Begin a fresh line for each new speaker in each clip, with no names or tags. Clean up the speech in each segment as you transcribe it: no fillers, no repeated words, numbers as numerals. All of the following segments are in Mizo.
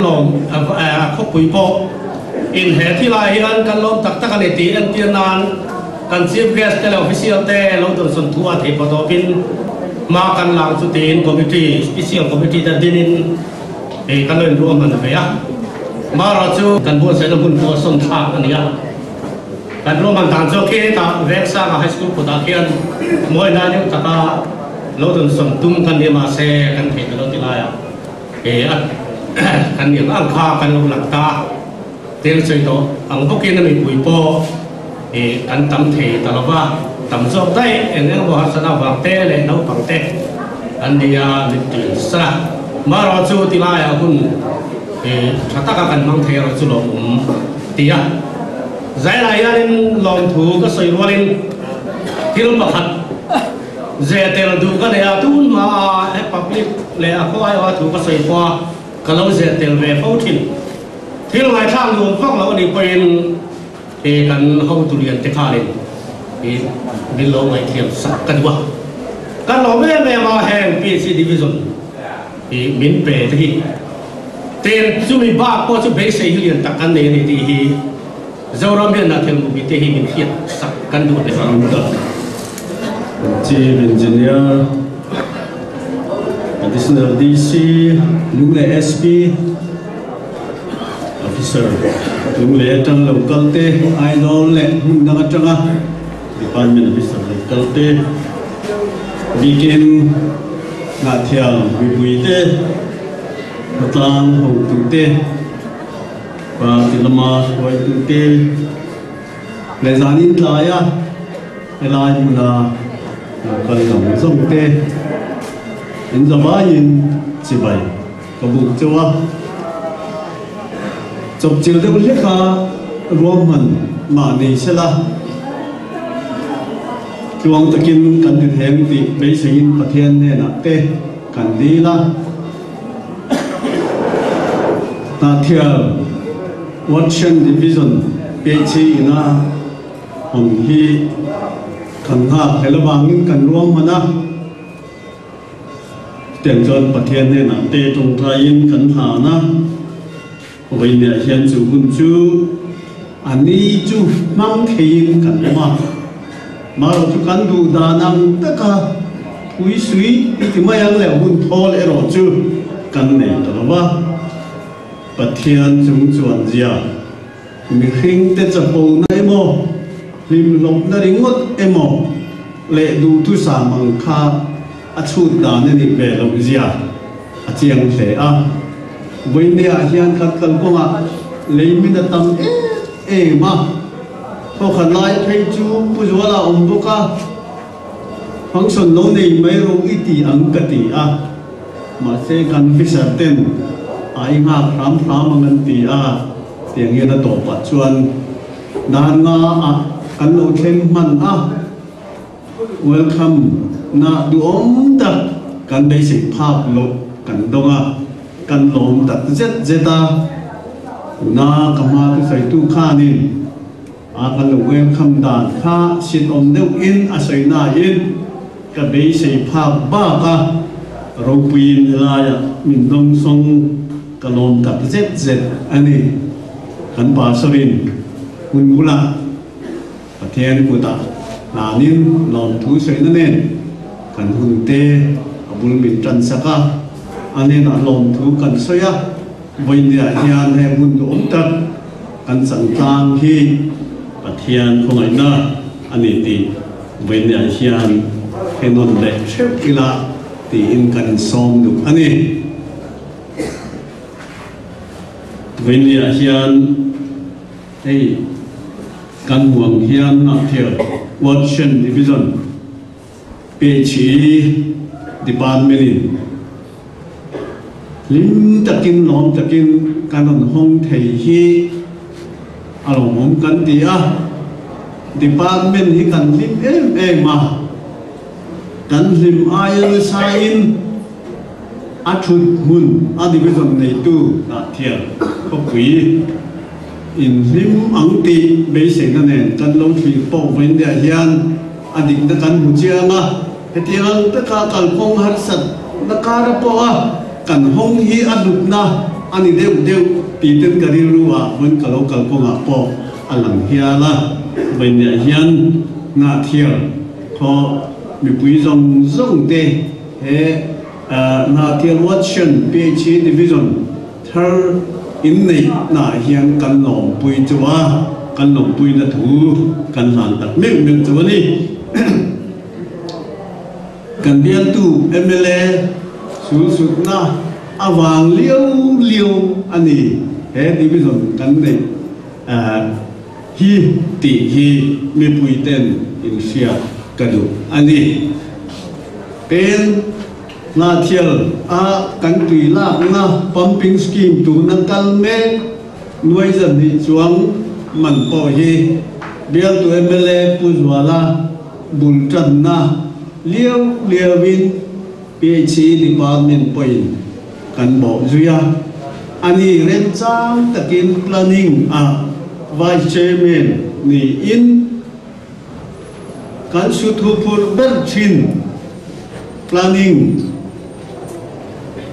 Lawm khawpui pawh in he thil ah hian kan lawm tak tak a ni tih entir nan kan Chief Guest te leh Official te lo dawnsawn thu a theih pawh tawpin hma kan lang chu tiin Committee, Special Committee te dinin kan lo inruahman ve a. Marawh chu kan buatsaihna hmun pawh a sawn thlak a ni a. Kan ruahman dan chu khitah Vengsanga High School kutah khian mawi lai deuh taka lo dawnsawn tum kan ni mahse kan theih ta lo ti laiah he a kan nih ang ang kha kan lo lang ta tel sawi tawh ang bawkin a mipui pawh hi kan tam thei ta lo va, tam zawk daih eng eng emaw harsatna avang te leh naupang te an ni a mittuin sa marawh chu ti laiah hun hi tha taka kan hmang thei erawh chu lawmawm ti a. Zailah hianin lawmthu ka sawi rualin thil pakhat ze tel duh ka nei a, tun hmaa he public leh a khaw aiawha thu ka sawi pawha ka lo ze tel ve fo thin. Thil ngaithlak nuam vak loh a nih pawhin he kan hotu lian te khanin hi min lo ngaihthiam sak ka duh a. Kan lawm em em a heng PHC Division hi min pe te hi. Ten chumi bak pawh chu beisei hi lian tak kan nei a ni tih hi Zoram hian a thil mupite hi min hriat sak kan duh a ni.
Chief Engineer, Additional DC, Lunglei SP, Officer, Lunglei atang lo kal te, Aizawl leh hmun dang atanga Department Officer lo kal te, bikin Ngahtiang mipui te, khawtlang hotu te, party lama hruaitu te leh zanin tlaia helai hmuna lo kal zawng zawng te in zavaiin chibai ka buk chauh a. Chawpchilh deuh hleka ruahman mah nei sela tluang takin kan ti theng tih beiseiin Pathian hnenah te kan dil a. Hnahthial Watson Division PHC ina hawn hi kan nghak hlel avangin kan ruahman a. Chutiang chuan Pathian hnenah te tawngtaiin kan hlan a, vawiinah hian chu hun chu a ni chu hmang theiin kan awm a. Marawh chu kan duh dan ang taka phui sui i ti mai ang leh hun thawl erawh chu kan nei ta lo va. Pathian chung chuan zia mihringte chapona emaw, hlimhlawpna ringawt emaw leh duhthusam ang kha a chhut dan a nih ve loh zia a chiang hle a. Vawineah hian kan kalkawngah leimin a tam em em a, thawkhat lai phei chu Pu Zuala awm bawk a, function lo nei mai rawh i ti ang ka ti a, mahse kan officer ten a i nghak hram hram ang an ti a, tiang hian a tawpah chuan dan nga ah kan lo thleng hman a. Welcome na duhawm tak kan beisei phak loh kan dawng a, kan lawm tak zet zet a. Tuna ka hma thusawitu khanin a kan lo welcome dan kha sinawm deuhin a sawi nain ka beisei phak bak a, ropuiin helaiah min dawngsawng ka lawm tak zet zet a ni. Kan Pastor-in hun bulah Pathian kutah hlanin lawmthu sawina nen kan hunte a bul min tan sak a, a hnenah lawmthu kan sawi a, vawiinniah hian heng hun duhawm tak kan changtlang hi Pathian khawngaihna a ni tih vawiinniah hian henawn leh theuh ila tiin kan insawm duh a ni. Vawiinniah hian hei kan hmu ang hian Ngahthel Watson Division PHE Department in hlim takin lawm takin kan rawn hawng thei hi a lawmawm kan ti a, Department hi kan hlim em em a, kan hlim aia nasa in a thut hmun a division neitu Ngahthel khawpui Inhlim ang tih beiseina nen kan lo thlir pawh vawiindiah hian a dikna kan hmu chiang a, hetiang ang taka kalkawng harsat na kara pawha kan hawng hi a hlutna a ni deuh deuh tih ten ka rilru ah vawn ka lo kal kawngah pawh a lang hial a. Vawiinah hian Hnahthial khaw mipui zawng zawng te he Hnahthial Watson PHE Division thar inneih naah hian kan lawmpui chu a, kan lawmpuina thu kan hlan tak meuh meuh chu a ni. Kan bialtu mla sulsutna avang liau liau a ni he division kan neih hi tih hi mipui ten inhriat ka duh a ni. Pen Hnahthial a kan tui lakna pumping scheme tuna kal mek nuai zahnih chuang man pawh hi bialtu mla Pu Zuala bul tanna liau liauin PHE Department pawhin kan bawh zui a, a ni remchang takin Planning ah Vice Chairman niin kan su thu phur ber thin Planning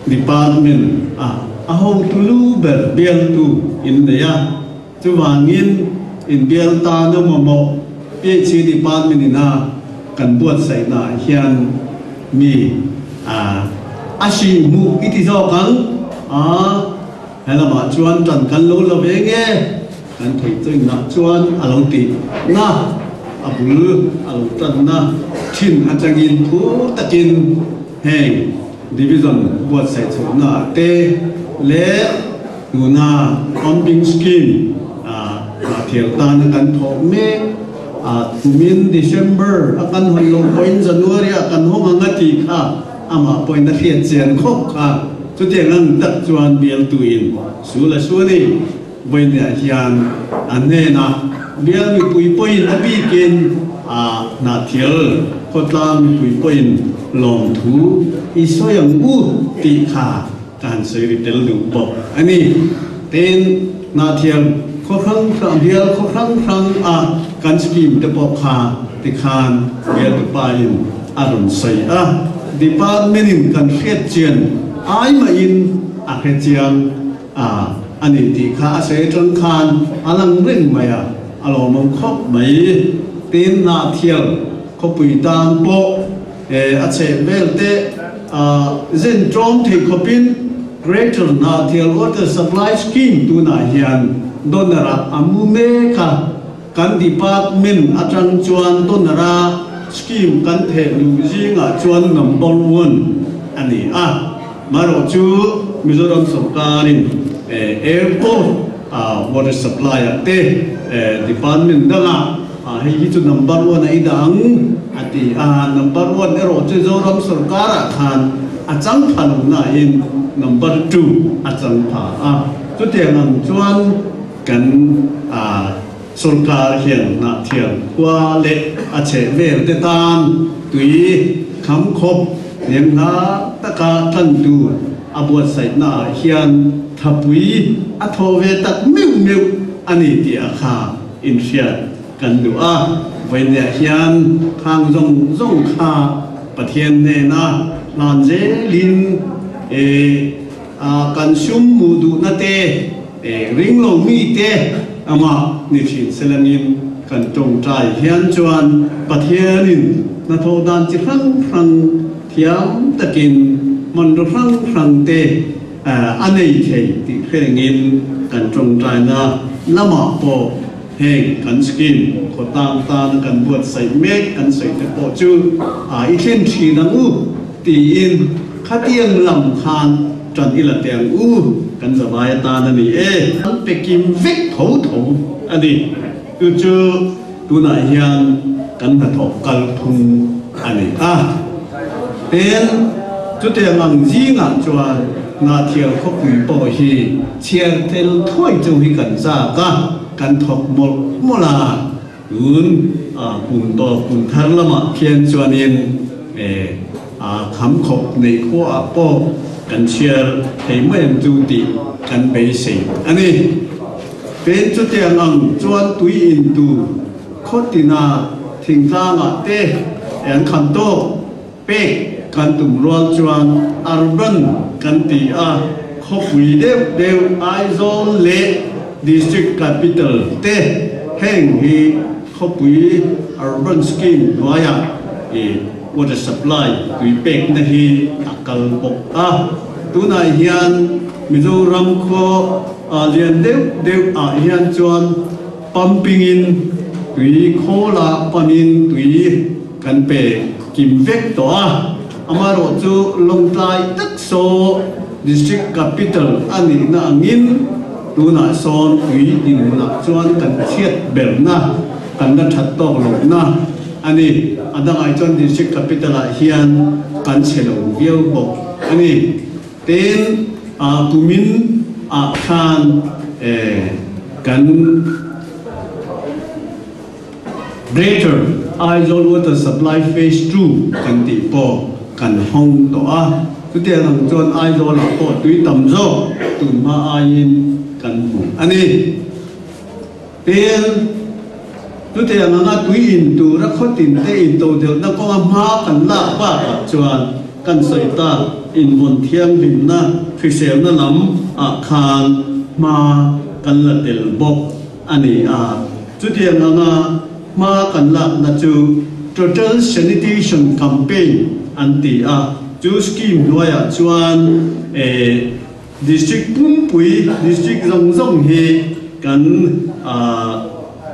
Department ah a hotu lu ber bialtu in nei a. Chuvangin, inbial tan a mamawh PHE Department ina kan buatsaihnaah hian mi a a hri hmuh i ti zawk ang a, he lamah chuan tan kan lo la ve nge kan theih chuinah chuan a lo tih na, a bul a lo tanna thin atangin phur takin heng Division buatsaih chhohnaah te leh Tuna pumping scheme ah thial tana kan thawh mek a, tumin December a kan hawn loh pawhin January ah kan hawng ang a tih kha amah pawhin a hriat chian khawp kha. Chutiang ang tak chuan bialtuin sul a su a ni. Vawiinah hian a hnenah bial mipui pawhin a bikin a hnahthial khawtlang mipui pawhin lawmthu i sawi ang u tih kha Ka han sawi ri tel duh bawk a ni. Tin, Hnahthial khaw hrang hrang, bial khaw hrang hrang a kan scheme te pawh kha tikhan bialtupa in a rawn sawi a. Department in kan hriat chian ai mahin a hre chiang a a ni tih kha a sawi atang khan a lang reng mai a, a lawmawm khawp mai. Tin, Hnahthial khawpui tan pawh A chheh vel te zen tlawm thei khawpin Greater Hnahthial Water Supply Scheme tunah hian donor ah a mu mek a, kan department atang chuan donor a scheme kan theh luh zingah chuan number one a ni a, marawh chu Mizoram sawrkarin airport water supply ah te department dangah Ah, hei hi chu number one a i dah ang, a ti a. Number one erawh chu Zoram sorkarah khan a chang pha lo nain number two a chang pha a. Chutiang ang chuan kan sorkar hian hnahthial khua leh a chheh vel te tan tui kham khawp hnem hla taka tan tur a buatsaihnaah hian thapui a thawh ve tak meuh meuh a ni tih a kha. Inhriat kan duh a, vawiinah hian khang zawng zawng kha Pathian hnena hlan zelin e kan sum hmuh duhna te, ring lo mi te amah ni thin selangin kan tawngtai hian chuan Pathianin hnathawh dan chi hrang hrang thiam takin hmanraw hrang hrang te A nei thei tih hrengin kan tawngtaina lamah pawh heng kan scheme khawtlang tana kan buatsaih mek kan sawi te pawh chu i thlen thin ang u tiin khatiang lam khan tan i la teh ang u kan zavai atan a ni e. An pe kim vek tho tho a ni. Chu chu tunah hian kan hnathawk kalphung a ni a. Tin, chutiang ang zingah chuan Hnahthial khawpui pawh hi chhiar tel thuai chu hi kan zak a, kan thawk mawlh mawlh a. Tun kum tawp kum thar lamah khian chuanin kham khawp nei khuaah pawh kan chhiar thei mai ang chu tih kan beisei a ni. Tin, chutiang ang chuan tui in tur khaw tina thingtlangah te an khan tawk pek kan tum rual chuan urban kan ti a. Khawpui deuh deuh Aizawl leh District Capital te heng hi khawpui Urban Scheme hnuaiah water supply tui pekna hi a kal bawk a. Tunah hian Mizoram khaw lian deuh deuh ah hian chuan pumping in tui khawla pump in tui kan pe kim vek tawh a, amaherawh chu Lawngtlai tak saw District Capital a nihna angin tunah sawn tui dinhmunah chuan kan chhiat berna, kan la that tawk lohna a ni. A dangah chuan District Capital ah hian kan chhe lo viau bawk a ni. Tin, kumin ah khan kan. Greater Aizawl Water Supply Phase Two kan tih pawh kan hawng tawh a, chutiang ang chuan Aizawlah pawh tui tam zawk tun hma aiin kan hmu a ni. Tin, chutiang anga tui in tura khaw tin te intodelhna kawnga hma kan lak bakah chuan kan sawi tak invawn thianghlimna hriselna lam ah khan hma kan la tel bawk a ni a. Chutiang anga hma kan lakna chu Total Sanitation Campaign an ti a, chu scheme hnuaiah chuan district pumpui, district zawng zawng hi kan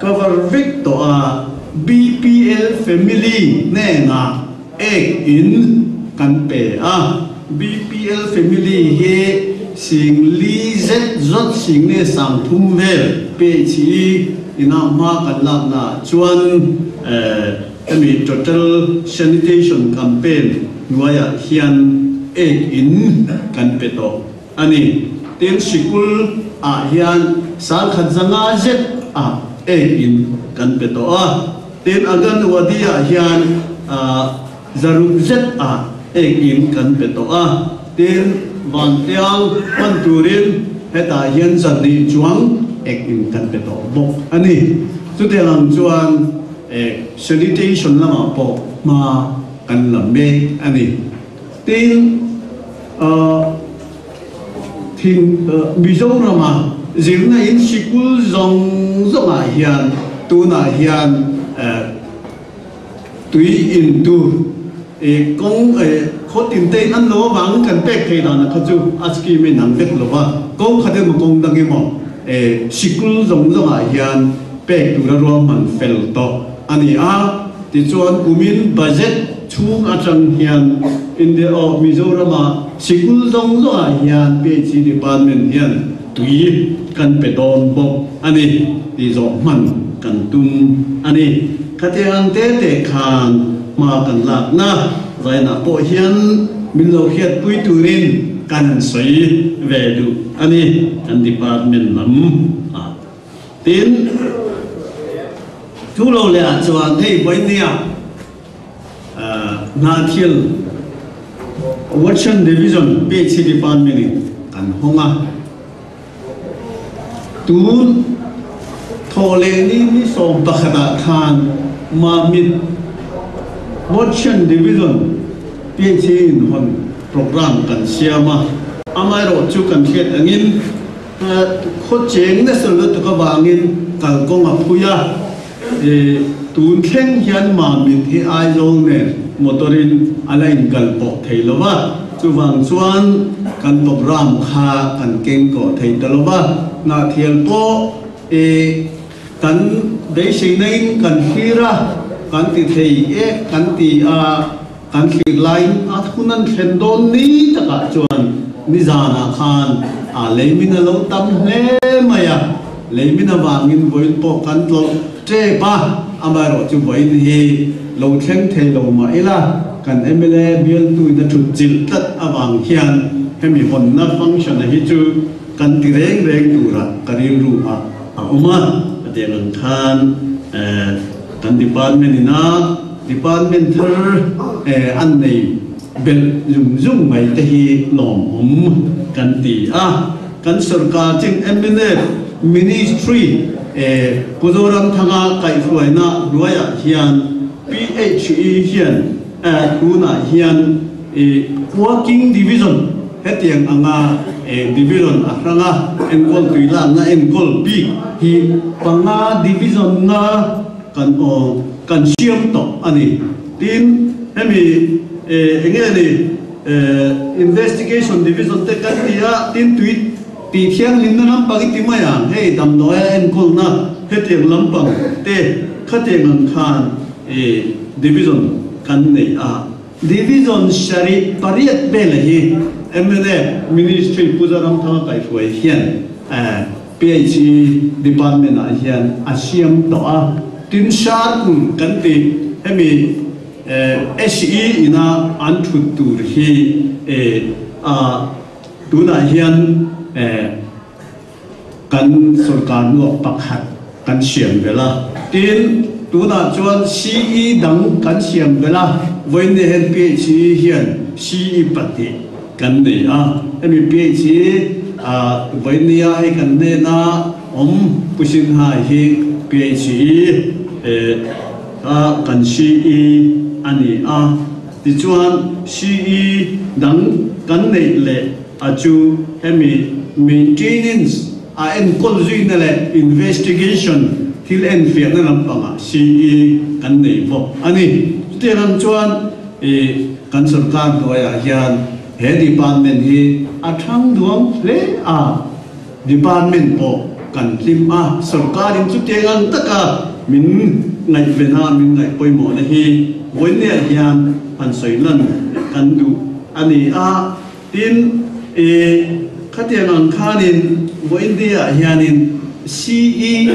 cover vek tawh a, BPL family hnenah ek in kan pe a, BPL family hi sing li zet zawt sing nge sang thum vel pe chi ina hma kan lak na ah chuan hemi total sanitation campaign hnuai ah hian ek in kan pe tawh a ni. Tin sikul ah hian sangkhat zanga zet ah ek in kan pe tawh a. Tin Anganwadi ah hian zaruk zet ah ek in kan pe tawh a, tin Vantiang hman turin hetah hian zahnih chuang ek in kan pe tawh bawk a ni. Chutiang ang chuan sanitation lamah pawh hma kan la mek a ni. Tin thing Mizorama zirna in sikul zawng zawngah hian tunah hian tui in tur kawng khaw tin te in an lo avangin kan pek thei dan kha chu a scheme in ang vek lo va, kawng khat emaw kawng dang emaw sikul zawng zawngah hian pek tura ruahman fel tawh a ni a. Tichuan kumin budget chhung atang hian India aw Mizorama sikul zawng zawngah hian PHE department hian tui kan pe dawn bawk a ni tih zawh hman kan tum a ni. Khatiang ang te te khan hma kan lakna vainah pawh hian min lo hriatpui turin kan han sawi ve duh a ni kan department lam ah. Tin, thu lo leh ah chuan hei vawinia Hnahthial Western Division PHC Department in kan hawng a, tun thawh leh ni ni 11 ah khan Mamit Western Division PHC in hawn program kan siam a, amaherawh chu kan hriat angin Khaw cheng nasa lutuk avangin kalkawng a phui a, tun thleng hian Mamit hi Aizawl nen motor-in a la inkal pawh thei lo va, chuvang chuan kan program kha kan keng kawh thei ta lo va, Hnahthial pawh kan beiseina in kan thlir a, kan ti thei e kan ti a. Kan thlir laiin a hun an thlen dawn ni takah chuan nizanah khan a leimin a lo tam hle mai a, leimin avangin vawiin pawh kan tlawlh tep a, amaherawh chu vawiin hi lo thleng thei lo mah ila kan mla bialtuin a thut chilh tlat avang hian hemi hawnna function-a hi chu kan ti reng reng turah ka rilru ah a awm a, a tiang ang khan kan department ina Department thar an nei belh zung zung mai te hi lawmawm kan ti a. Kan sorkar chin mnf Ministry Pu Zoramthanga kaihhruaina hnuaiah hian PHE hian tunah hian Working Division hetiang anga. Division a hranga enkawl tui lakna enkawl bik hi panga division nga kan aw kan siam tawh a ni. Tin, hemi eng nge ni investigation division te kan ti a, tin tui tih thianghlimna lampang i ti mai ang, hei damdawi a enkawlna hetiang lampang te khatiang ang khan division kan nei a. Division sarih pariat vela hi mla Ministry Pu Zoramthanga kaihhruai hian PHE Department ah hian a siam tawh a. Tin Sharkul kan tih hemi SE ina an thut tur hi a tunah hian Kan sorkar hnuah pakhat kan siam belh a, tin tunah chuan CE dang kan siam belh a, vawiin hian PHE hian CE pahnih kan nei a, hemi PHE vawiin nia hei kan hnena awm Pu Sinha hi PHE a kan CE a ni a, tichuan CE dang kan neih leh A chu hemi maintenance a enkawl zuina leh investigation thil enfiahna lampangah CE kan nei bawk a ni. Chutiang ang chuan i kan sorkar hnuaiah hian he department hi a thang duang hle a, department pawh kan hlim a, sorkarin chutiang ang taka min ngaihvena min ngaih pawimawhna hi vawinia hian han sawi lan kan duh a ni a. Tin, i khatiang ang khanin vawiin day-ah hianin CE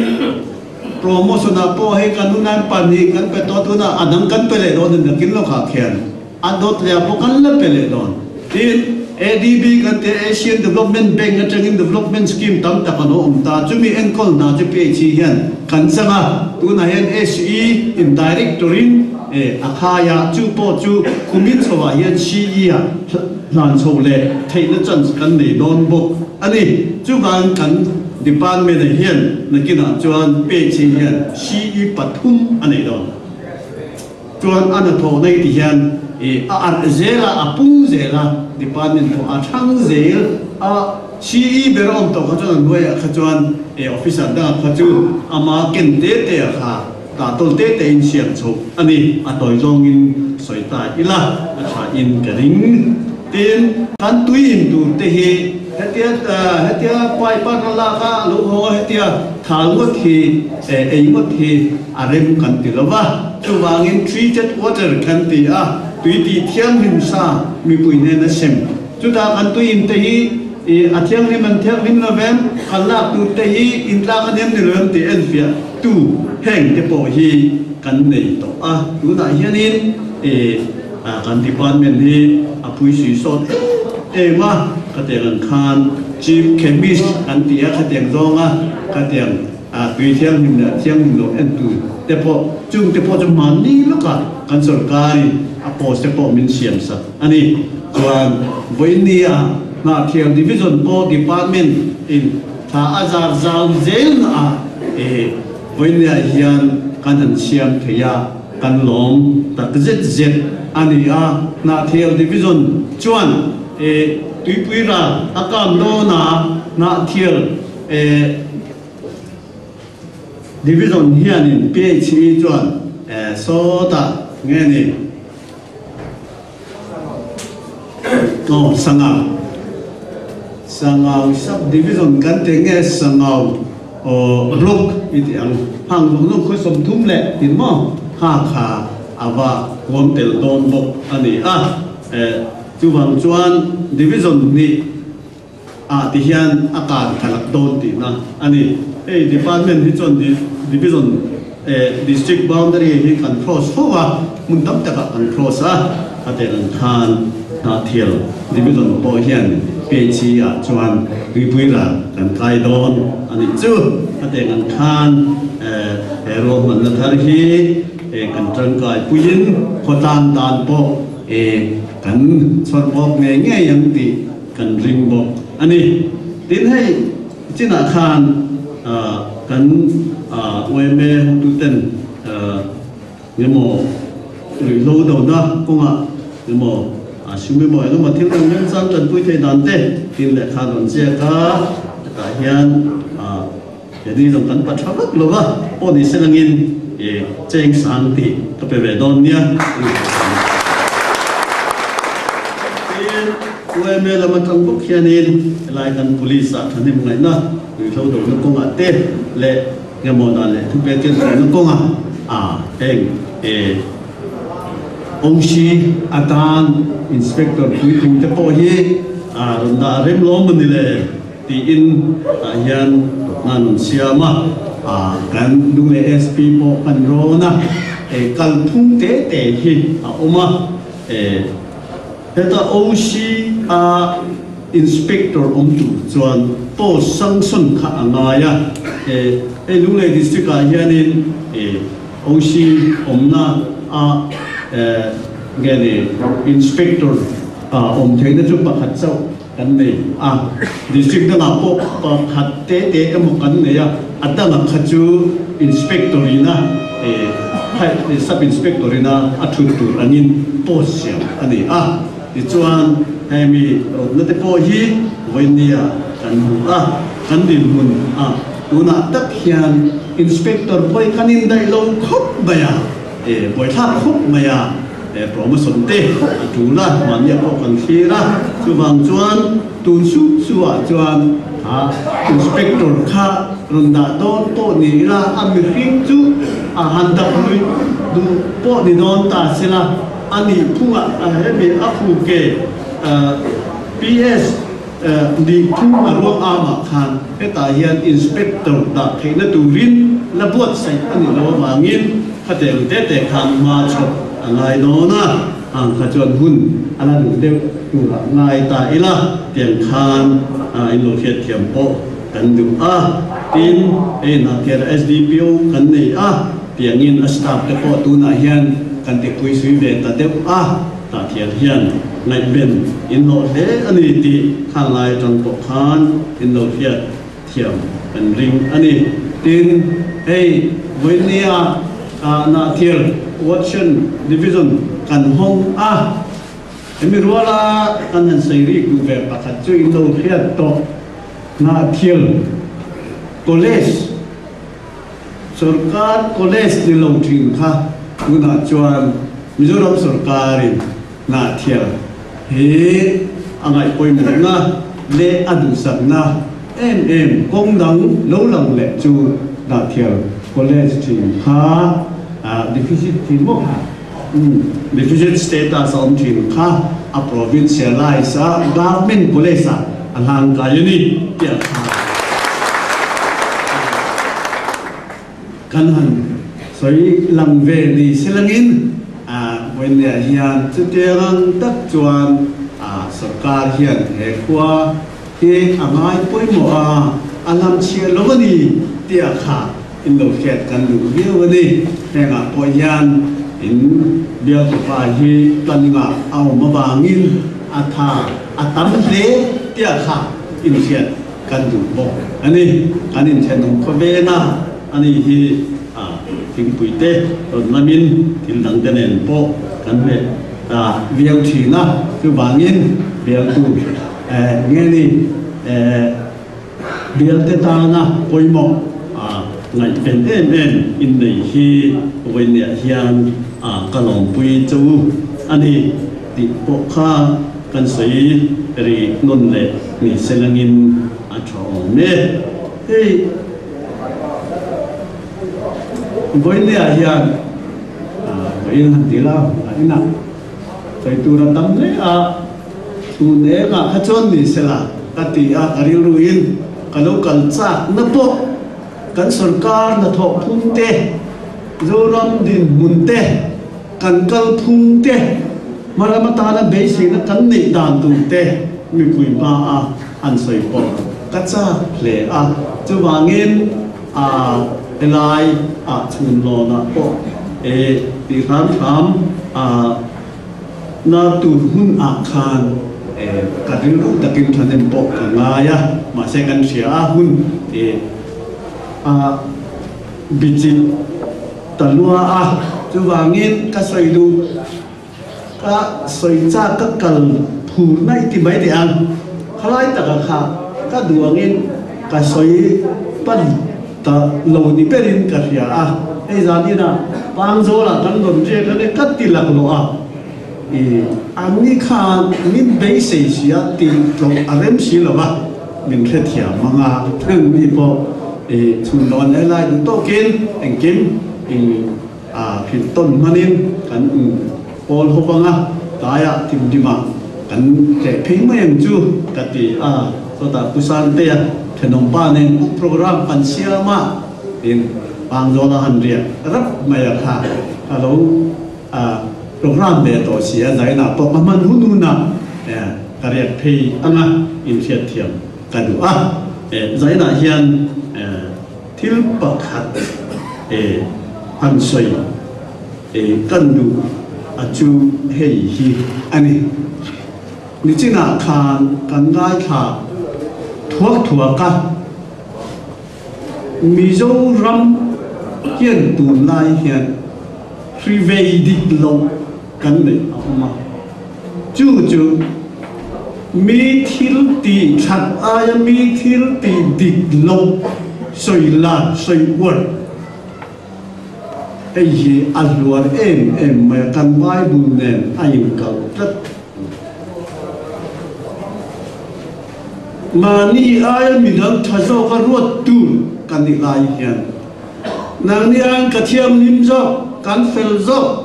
promotion-ah pawh hei kan unan pahnih kan pe tawh tunah a dang kan pe leh dawn a ni nakin lawkah khian a dawt leh ah pawh kan la pe leh dawn. Tin, ADB kan tia Asian Development Bank atangin development scheme tam tak an awm ta, chumi enkawl hna chu PHE hian kan chang a, tunah hian SE in director-in A khai a, chu pawh chu kumin chhoah hian CE-ah hlan chho leh theihna chance kan nei dawn bawk a ni. Chuvang kan department-ah hian nakinah chuan page hi hian CE pathum a nei dawn. Chuan a hnathawh nei ti hian a arh zel a, a pung zel a, department pawh a thlang zel a. CE ber a awm tawh kha chuan a hnuaiah kha chuan officer dangah kha chu ama ken te te ah kha Tah tawl te te in siam chhoh a ni, a tawi zawngin sawi ta ila a tha in ka ring. Tin, kan tui in tur te hi hetia hetia pipe a ka lak a, a lo haw a hetia thal ngawt hi ei ngawt hi a rem kan ti lo va, chuvangin treated water kan ti a, tui tih thianghlim sa mipui hnena sem. Chutah kan tui in te hi a thianghlim an thianghlim lo vem, kan lak tur te hi intlak a nem ni lo em tih enfiah Tu heng te pawh hi kan nei tawh a, tunah hianin kan department hi a pui sui sawt em em a, khatiang ang khan Chief Chemist kan ti a, khatiang zawnga khatiang tui thianghlim leh thianghlim loh entu te pawh chung te pawh chu mahni lawkah kan sorkarin a post te pawh min siam sak a ni. Chuan vawinia Hnahthial Division pawh department in Thla a zar zau zel na ah e vawinia hian kan han siam thei a, kan lawm tak zet zet a ni a. Hnahthial Division chuan e tuipui ral a kam dawn a, Hnahthial e Division hianin PHE chuan e sawtah nge ni? Aw Sangau Sangau sub division kan tih nge Sangau aw block i tih ang hang zawng zawng khawi 30 leh tin maw kha kha a va huam tel dawn bawk a ni a eh chuvang chuan division hnih ah ti hian a kar kha lak dawn tihna a ni. Hei department hi chuan division eh district boundary hi kan cross fo a, hmun tam takah kan cross a, a tel ang khan Hnahthial division pawh hian PHE ah chuan tuipui ral kan kai dawn a nih chu. A tel ang khan eh he ruahmanna thar hi eh kan tangkai puiin khawtlang dan pawh eh kan chhawr bawk ngei ngei ang tih Kan ring bawk a ni. Tin hei chinah khan kan yma hotuten engemaw ruihhlo dona kawngah engemaw sumi mawi lama thil dang remchang tanpui thei dan te tin lehkha rawn ziak a, hetah hian keini zawng kan pa tha vak lo va, pawh ni se langin cheng sang tih ka pe ve dawn nia. Tin, UMA lam atang bawk hianin helai kan police ah thahnem ngaihna ruihhlo dohna kawngah te leh engemaw dan leh thupek ken theihna kawngah heng OC atan Inspector puitling te pawh hi rawn dah rem lawm a ni le tiin tah hian rawtna an rawn siam a. Kan Lunglei SP pawh kan rawn a, kalphung te te hi a awm a. Heta OC a Inspector awm tur chuan post sanction kha a ngai a. Hei Lunglei District ah hianin OC awmna a nge ni Inspector awm theihna chu pakhat chauh kan nei a, District dangah pawh pakhat te te emaw kan nei a, a dangah kha chu Inspector ina Sub Inspector ina a thut tur angin post siam a ni a, tichuan hemi rawtna te pawh hi vawinia kan hmu a, kan dinhmun a tunah tak hian Inspector pawh kan indaih lo khawp mai a, e buaithlak khawp mai a, e promotion te a tul a, mahnia pawh kan thlir a, chuvang chuan tun sup suah chuan a Inspector kha rawn dah dawn pawh ni ila a mihring chu a han dap lui duh pawh ni dawn ta sela a nih phungah hemi a fu ke PS Nih phung a ruang amah khan hetah hian Inspector dah theihna turin la buatsaih a nih loh avangin khateng te te khan hma chhawp a ngai dawn a, ang kha chuan hun a la duh deuh turah ngai ta ila tiang khan in lo hriatthiam pawh kan duh a. Tin, hei Hnahkher SDPO kan nei a, tiangin a staff te pawh tunah hian kan tipui sui ve ta deuh a. Tahthian hian ngaihben in hlawh hle a ni tih khan lai atang pawh khan in lo hriat thiam kan ring a ni. Tin, hei vawinia Nahthial Watson Division kan hawng a, hemi ruala kan han sawi rik duh ve pakhat chu in lo hriat tawh Nahthial College, Sorkar College ni lo thin kha tunah chuan Mizoram sorkarin Hnahthial hi a ngaihpawimawhna leh a duhsakna em em kawng dang lo lang leh chu Hnahthial College thin kha deficit thin maw kha? Deficit status a awm thin kha a provincialize a, government college ah a hlangkai a ni tih a kha kan han sawi lang ve ni silangin vawiinniah hian chutiang ang tak chuan sorkar hian he khua hi a ngai pawimawh a, a lamchhiah lo a ni tih a kha. In lo hriat kan duh viau a ni. Hengah pawh hian in bialtupa hi planning-ah a awm avangin a tha a tam hle tia kha in hriat kan duh bawk a ni. Kan inthenawm khawveng a, ani hi a thingpui te rawn lamin thil dang te nen pawh kan hmet ta viau thin a, chuvangin bialtu nge ni Bialte tana pawimawh ngaihven em em innei hi vawiinniah hian ka lawmpui che u a ni tih pawh kha kan sawi ri nawn leh ni se langin a tha awm e. Hei vawiinniah hian vawiin han ti la a inah sawi tur a tam hle a. Tun engah kha chuan ni sela ka ti a, ka rilruin ka lo kal chakna pawh kan sorkar hnathawh phung te, Zoram dinhmun te, kan kal phung te, hmalam atana beiseina kan neih dan tur te mipui hmaa han sawi pawh ka chak hle a. Chuvangin a helai ah chhun lawnah pawh e tih hram hram a. Na tur hun ah khan ka rilru takin thahnem pawh ka ngai a, mahse kan hria a hun a bichilh ta lua a, chuvangin ka sawi duh. Ka sawi chak ka kal phur naih ti mai teh ang. Khalai taka kha ka duh angin ka sawi pan ta lo ni berin ka hria a. Hei zan inah Pangzawlah kan rawn riak a nia ka ti laklawh a. I anni khan min beisei si a tih tlawh a rem si lo va, min hrethiam ang a, mi pawh i chhun dawn e lai duh tawkin engkim i hrilh tawn hmanin kan in pawl hawp ang a, tlaiah timdimah kan tleh phei mai ang chu ka ti a, chawtah Pu Santea thenawm pa nen pawh program kan siam a, tiin Pangzawla han riak rap mai a kha ka lo A program ve tawh si a, zainah pawh ka hman hun hun a, ka riak phei anga inhriatthiam ka duh a. Zainah hian thil pakhat han sawi kan duh a chu hei hi a ni. Nichinah khan kan ngaithla thuak thuak a, Mizoram hian tunlai hian hri vei dik loh kan neih a awm a, chu chu mi thil tih that aia mi thil tih dik loh sawi lan sawi uar hei hi a hluar em em mai a, kan Bible nen a inkalh tlat. Mahni aia midang tha zawka ruat tur ka nih lai hian nangni aiin ka thianghlim zawk, kan fel zawk.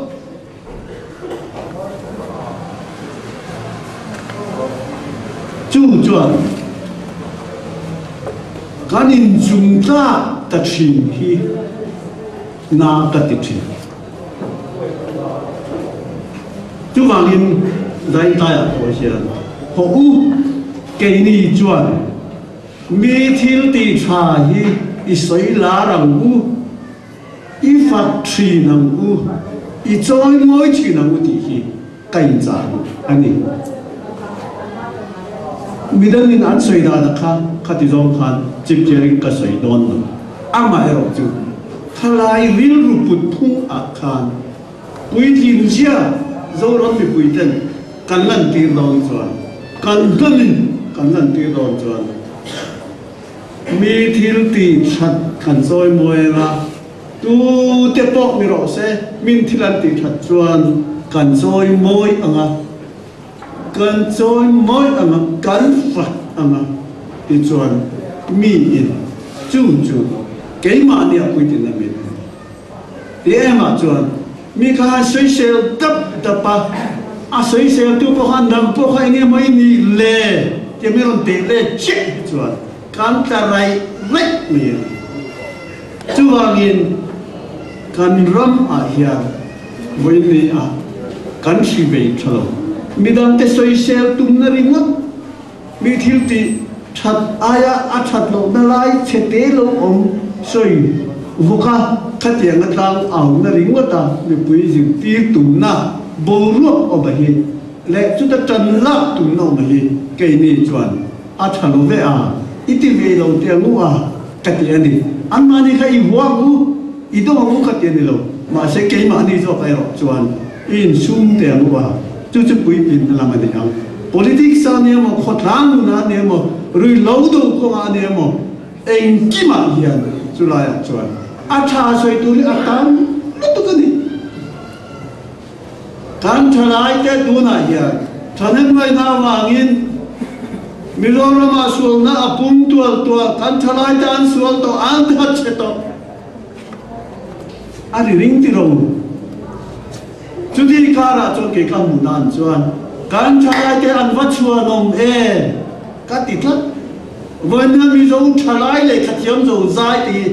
Chu chuan kan inchung tlak ta thin hi na ka ti thin. Chuvangin Zaintlaiah pawh hian hawh u, keini chuan mi thil tih tha hi i sawi lar ang u, i fak thin ang u, i chawi mawi thin ang u tih hi ka inchah duh a ni. Midangin an sawi dan kha khati zawng khan chipchiarin ka sawi dawn lo. Amaherawh chu thalai rilru put phung ah khan puitlin zia Zoram mipui ten kan lantir dawn chuan, kan hlamin kan lantir dawn chuan mi thil tih that kan chawi mawi anga, Tu te pawh ni rawh se, min thil an tih that chuan kan chawi mawi ang a, kan chawi mawi ang a, kan fak ang a, tichuan mi in chu chu keimahni a puitlin a min ti em ah chuan mi kha han sawisel dap dap a, a sawisel tu pawh khan nang pawh kha enge maw i nih le tia mi rawn teh let chiah hi chuan kan tla raih raih mai ang. Chuvangin kan ram ah hian vawiin ah kan hri vei tha lo. Midangte sawisel tumna ringawt mi thil tih that aia a that lohna lai chhe te lo awm sawi vawk a, khatiang atang auna ringawt a mipui zirtir tumna boruak awm a hi leh chuta tan lak tumna awm a hi keini chuan A tha lo ve a, i ti ve lo teh ang u a, ka ti a ni. Anmahni kha i hua ang u, i do ang u ka ti a ni lo. Mahse keimahni zawk erawh chuan i insum teh ang u a, chu chu puitlin na lam a ni ang. Politics ah a ni emaw, khawtlang nunah a ni emaw, ruihhlo do kawngah a ni emaw, engkimah hian chulaiah chuan a tha sawi tur hi a tam lutuk a ni. Kan thalaite tunah hian thahnemngaihna avangin Mizoramah sualna a pung tual tual, kan thalaite an sual tawh, an that chhe tawh. A ri ring ti ro. Chuti karah chuan kei ka hmuh dan chuan kan thalaite an va chhuanawm e ka ti tlat. Vawiina Mizo thalai lehkha thiam zo zai te hi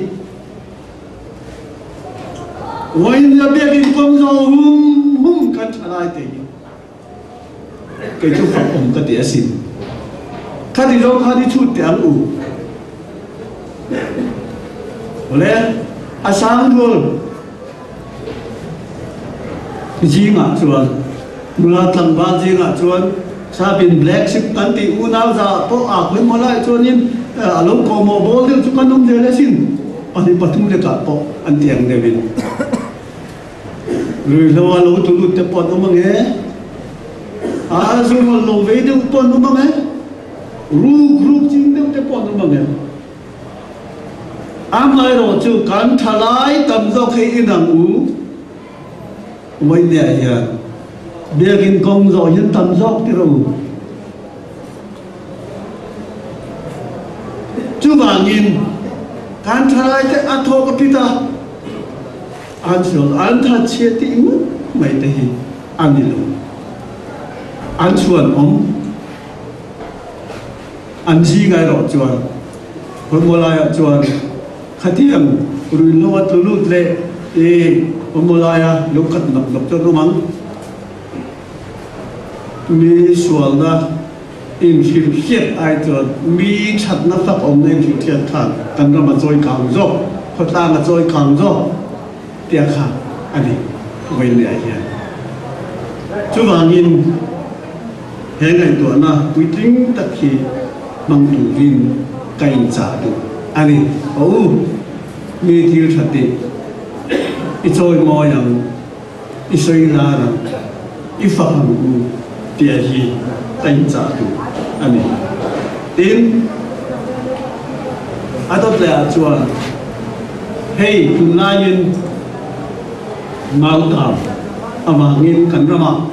Vawiin biakinn kawng zawng hum hum kan tha lai te hi kei chu fak awm ka ti asin. Khati zawng khan i chhut teh ang u. Awle, a sang rual zingah chuan nula tlangval zingah chuan Sapin black sheep kan tih unau za pawh a hawi maw lai chuanin a lo kawhmawh bawl deuh chu kan awm zel asin. Pahnih pathum lekah pawh an ti ang deuhin ruihhlo a lo tu lut te pawh an awm ang e. A zu ngawl lo ve deuh pawh an awm ang e, ruk ruk ching deuh te pawh an awm ang e. Amaherawhchu kan thalai tam zawk hi inang u Vawinia hian biakinn kawng zawh hian tam zawk ti rawh u. Chuvangin kan thalai te a thawk a phit a, an sual an thatchhia tih ngawt mai te hi a ni lo. An chhuan awm an zing erawh chuan Khawlmaw laiah chuan khatiang ruihhlo a tlu lut leh i Khawlmaw laia lo khat nawk nawk chuan awm ang. Mi sualna inhrilhhriat ai chuan mi thatna fak awmna inhrilhhriat khan kan ram a chawi kang zawk, khawtlang a chawi kang zawk tia kha a ni Vawinia hian. Chuvangin he ngaihtuahna puitling tak hi hmang turin ka inchah duh a ni. Aw u, mi thil tha tih i chawi mawi ang. I sawi lar ang, i fak ang u tia hi ka inchah duh a ni. Tin, a dawt leh ah chuan hei tunlaiin Mautam avangin kan ramah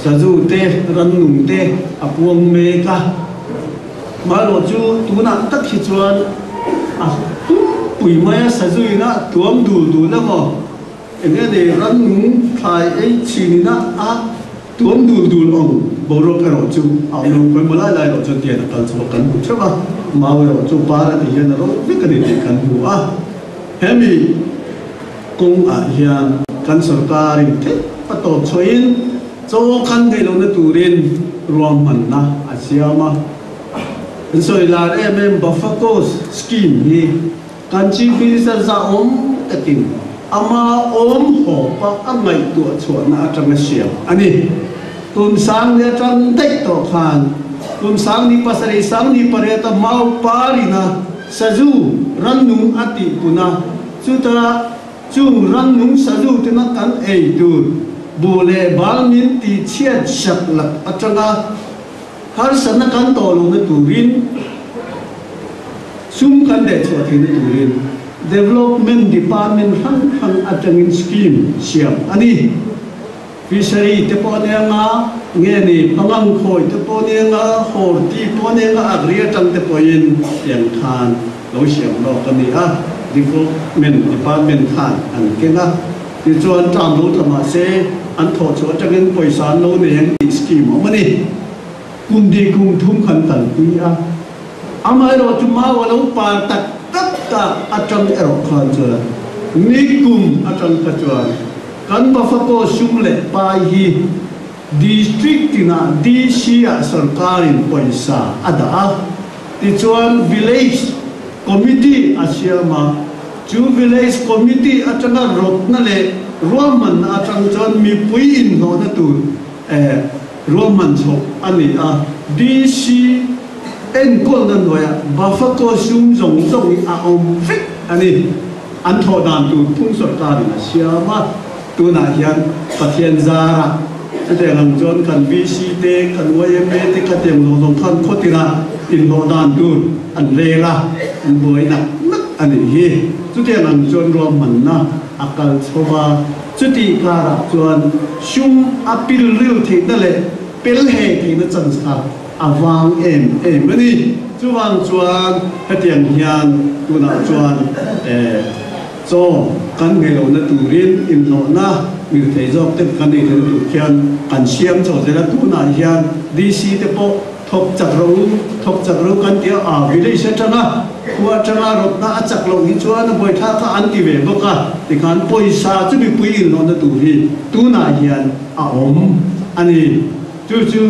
sazu te, rannung te a puang mek a. Marawh chu tunah tak hi chuan a pumpui maia sazu ina tuam dul dul emaw eng nge ni rannung thlai ei chhin ina a tuam dul dul ang boruak erawh chu a awm lo. Khawimaw lai lai erawh chuan tian a kal chhuak kan hmu theuh a, mau erawh chu par a tih hian a ro vek a ni tih kan hmu a. Hemi kawng ah hian kan sorkar in theih a tawp chhuahin chaw khan theih lohna turin ruahmanna a siam a. An sawi lar em em Bafacos scheme hi kan Chief Minister zahawm takin ama awm hawpa a ngaihtuah chhuahna atanga siam a ni. Kum sang ni atang daih tawh khan kum sang ni pasarih sang ni pariata mau parina sazu rannung a tihpun a, chuta chung rannung sazu tena kan ei tur buh leh bal min tihchhiat sak lak atanga harsatna kan tawh lohna turin sum kan dehchhuah theihna turin Development Department hrang hrang atangin scheme siam a ni. Fishery te pawh nia nga, nge ni pangang khawi te pawh nia nga, horti pawh nia nga, agri atang te pawhin tiang khan lo siam lawk a ni a, Development Department khan an keng a, tichuan term lo tla mah se an thawh chhuah atangin pawisa an lo nei ang tih scheme a awm a ni. Kum dih kum thum khan kalpui a, amaherawh chu mau a lo par tak tak tak atang erawh khan chuan nikum atang kha chuan Kan Bafako sum leh pai hi District tinah DC ah sorkarin pawisa a dah a, tichuan Village Committee a siam a, chu Village Committee atanga rawtna leh ruahmanna atang chuan mipui inhlawhna tur ruahman chhoh a ni a, DC enkawlna hnuaiah Bafako sum zawng zawng hi a awm vek a ni. An thawh dan tur phung sorkarin a siam a, tunah hian Pathian zarah chutiang ang chuan kan VC te, kan yma te khatiang zawng zawng khan khawtina inhlawh dan tur an rel a, an buai nak nak a nih hi. Chutiang ang chuan ruahmanna a kal chho va, chutih karah chuan sum a pilril theihna leh pelhe theihna chance kha a vang em em a ni. Chuvang chuan hetiang hian tunah chuan chaw kan ngei lohna turin inhlawhna mirthei zawk te kan ei theihna tur khian kan siam chho zel a. Tunah hian DC te pawh thawk chak ro u, thawk chak ro kan ti a, a village atanga khua atanga rawtna a chak loh hi chuan a buaithlak kha an ti ve bawk a. Tikhan pawisa chu mipui inhlawhna tur hi tunah hian a awm a ni. Chu chu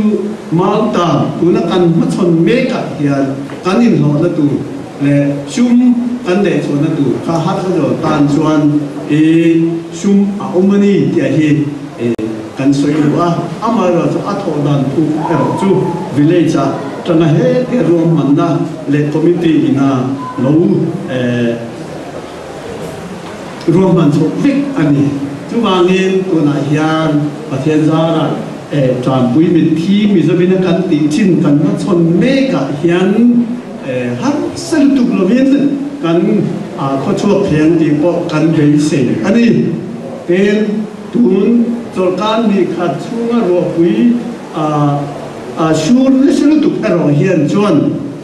Malta tuna kan hmachhawn mekah hian kan inhlawhna tur leh sum kan dehchhuahna tur kha harsa zawh tan chuan i sum a awm a ni tih hi kan sawi duh a. Amaherawhchu a thawh dan phuk erawh chu village ah tanga hete ruahmanna leh committee ina lo ruahman chhoh vek a ni. Chuvangin tunah hian Pathian zarah. Ṭanpui mitthi Mizovina kan tih thin kan hmachhawn mekah hian harsa lutuk lovin kan khawchhuak thei ang tih pawh kan beisei a ni. Tin, tun chawlhkar hnih khat chhunga ruahpui sur nasa lutuk erawh hian chuan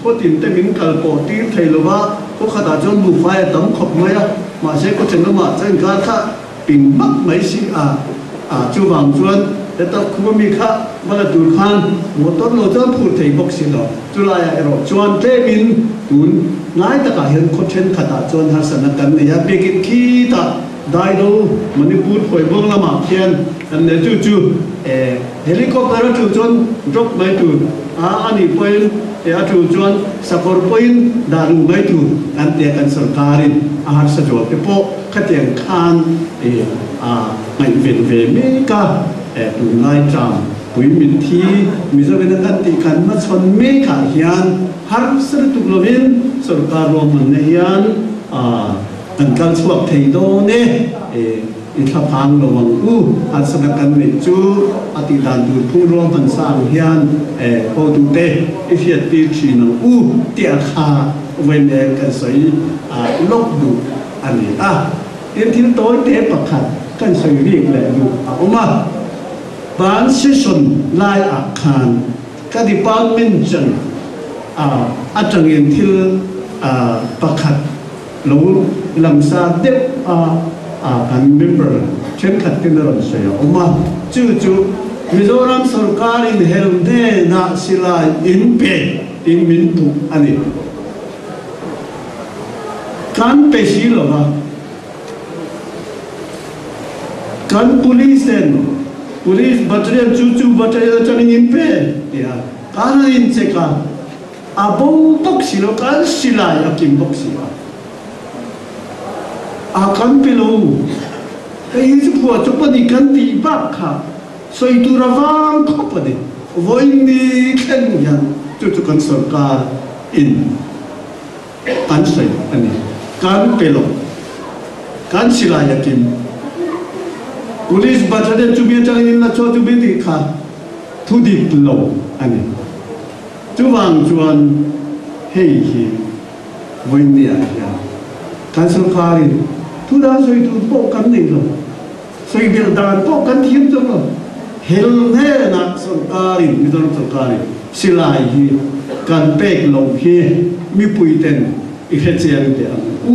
khawtin te min kal pawh tir thei lova, khaw khatah chuan buhfai a tam khawp mai a, mahse khaw thenawmah chuan inkar kha Ping hmak mai si a, a chuvang chuan heta khua mi kha va la tur khan motor lo chuan phur thei bawk si lo. Chulaiah erawh chuan tlemin tun ngai takah hian khaw thenkhatah chuan harsatna kan nei a, biakin khitah Daido Manipur Phuaibawng lamah khian kan nei chu chu e helicopter a tul chuan drop mai tur a, ani pawhin e a tul chuan sakawr pawhin dah luh mai tur kan tia kan sorkarin a harsa zual te pawh Khatiang khan a ngaihven ve mek a, tunlai tram pui mitthi Mizoram a kan tih kan hmachhawn mekah hian harsa lutuk lovin sorkar ruahmanna hian kan kal chhuak thei dawn e, i thlaphang lo ang u, harsatna kan neih chu a tih dan tur phung ruahman sang hian hotute i hriattir thin ang u tih a kha vawiin kan sawi lawk duh. A ni a, tin thil tawi te pakhat kan sawi rik leh duh a awm a, ban session lai ah khan ka department chan a atangin thil pakhat lo lamsa deuh a kan member thenkhat ten a rawn sawi a awm a, chu chu Mizoram sorkar in hel hnenah silai in pe tiin min puh a ni. Kan pe si lo va, kan police ten police battalion chu chu battalion atangin in pe ti a, kan han in check a, a bo bawk si lo, kan silai a kim bawk si a, a kan pe lo, hei hi chu phuah chawp a ni kan tih bak kha sawi tur a vang khawp a ni, vawiin thleng hian chu chu kan sorkar in. An sawi a ni. Kan pe lo. Kan silai a kim. Police battalion chumi atangin in la chhuah chumi tih kha thu dik lo a ni. Chuvang chuan hei hi vawinia hian kan sorkarin thu dan sawi tur pawh kan nei lo. Sawi belh dan pawh kan thiam chuang lo. Hel hnenah sorkarin, Mizoram sorkarin silai hi kan pek loh hi mipui ten i hrechiang teh ang u